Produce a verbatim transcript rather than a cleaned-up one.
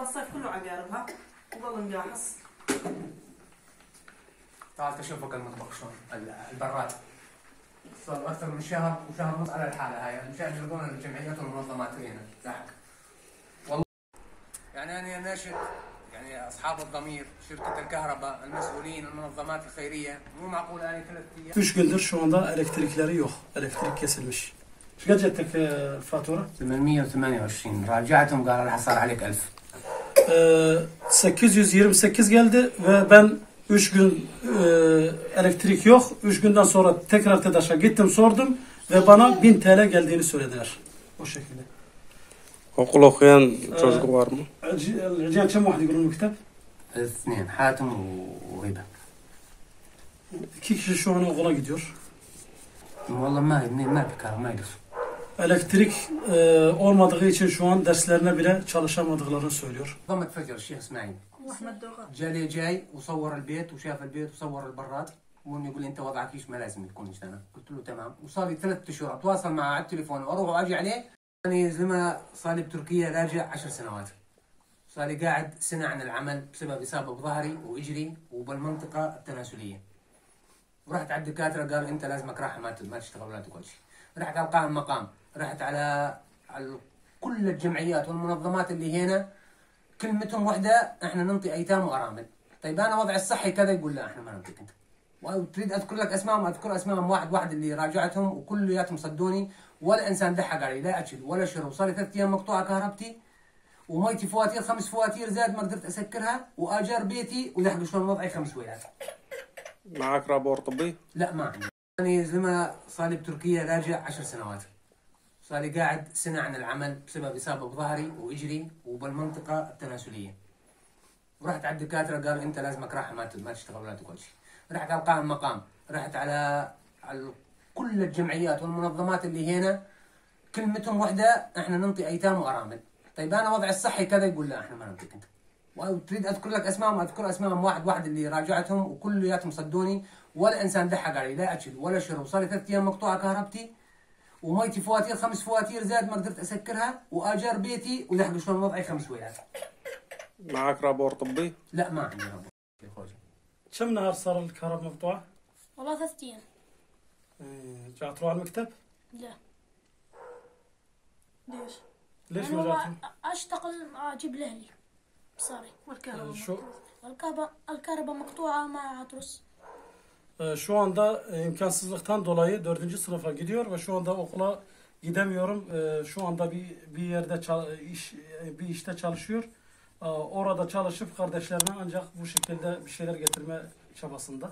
الصيف كله عقاربها، وظل مقاحص. تعال تشوفك المطبخ شلون، ال-، البراد. صار أكثر من شهر وشهر ونص على الحالة هاي، مشان يلقون الجمعيات والمنظمات هنا. ضحك. والله. يعني أنا ناشد، يعني أصحاب الضمير، شركة الكهرباء، المسؤولين، المنظمات الخيرية، مو معقول أنا ثلاث أيام. Üç gündür şu anda elektrikleri yok. Elektrik kesilmiş. Kaç ettik, e, fatura? ثمانمية وثمانية وعشرين. راجعتهم، قال: "راح صار عليك ألف". Ee, sekiz yüz yirmi sekiz geldi ve ben üç gün, e, elektrik yok. Üç günden sonra tekrar TEDAŞ'a gittim, sordum ve bana bin T L geldiğini söylediler. O şekilde. Okul okuyan çocuk var mı? Ee, العجيان كم واحد يقرون المكتب؟ اثنين، حاتم وهبة. İki kişi şu an okula gidiyor. والله ما، ما في كهرباء، ما يدرس. Elektrik, e, olmadığı için şu an derslerine bile çalışamadıklarını söylüyor. ضمة فجر الشيخ اسماعيل. واحمد دوغا. جا لي جاي وصور البيت وشاف البيت وصور البراد، وانه يقول لي: "انت وضعك هيش، ما لازم تكون هنا". قلت له: "تمام". وصار لي ثلاث اشهر اتواصل معه على التليفون واروح واجي عليه. يعني زي ما صار لي بتركيا راجع عشر سنوات. صار لي قاعد سنة عن العمل بسبب إصابة بظهري وإجري وبالمنطقة التناسلية. ورحت على الدكاترة، قالوا: "أنت لازمك راحة، ما ت-، ما تشتغل ولا تقعد شي". رحت على القائم مقام، رحت على، على كل الجمعيات والمنظمات اللي هنا، كلمتهم وحدة: "إحنا ننطي أيتام وأرامل". طيب، أنا وضعي الصحي كذا، يقول: "لا، إحنا ما ننطيك أنت". وتريد أذكر لك أسمائهم؟ أذكر أسمائهم واحد واحد اللي راجعتهم، وكلياتهم صدوني، ولا إنسان دحق علي، لا أكل ولا شرب. صار لي ثلاث أيام مقطوعة كهربتي، وميتي فواتير، خمس فواتير زاد ما قدرت أسكرها، وآجار بيتي، ودحق شلون وضعي خمس ويلات. معك رابور طبي؟ لا، ما عندي. يعني زي ما صار لي بتركيا راجع عشر سنوات. صار لي قاعد سنة عن العمل بسبب إصابة بظهري وإجري وبالمنطقة التناسلية. ورحت على الدكاترة، قالوا: "أنت لازمك راحة، ما ت-، ما تشتغل ولا تقعد شي". رحت على القائم مقام، رحت على، على كل الجمعيات والمنظمات اللي هنا، كلمتهم وحدة: "إحنا ننطي أيتام وأرامل". طيب، أنا وضعي الصحي كذا، يقول: "لا، إحنا ما ننطيك أنت". وتريد أذكر لك أسمائهم؟ أذكر أسمائهم واحد واحد اللي راجعتهم، وكلياتهم صدوني، ولا إنسان دحق علي، لا أكل ولا شرب. صار لي ثلاث أيام مقطوعة كهربتي، وميتي فواتير، خمس فواتير زاد ما قدرت أسكرها، وآجار بيتي، ودحق شلون وضعي خمس ويلات. معك رابور طبي؟ لا، ما عندي رابور. يا خوجة. كم نهار صار الكهرباء مقطوعة؟ والله ثلاث أيام. إيه، جاي تروح على المكتب؟ لا. ليش؟ ليش يعني ما والله جاتهم؟ أشتغل، أجيب لأهلي. صاري. والكهرباء آه، شو؟ مقطوعة. الكهرباء، الكهرباء مقطوعة، ما عطرس. Ee, şu anda, e, imkansızlıktan dolayı dördüncü sınıfa gidiyor ve şu anda okula gidemiyorum. Ee, şu anda bir, bir yerde çal-, iş, e, bir işte çalışıyor. Ee, orada çalışıp kardeşlerine ancak bu şekilde bir şeyler getirme çabasında.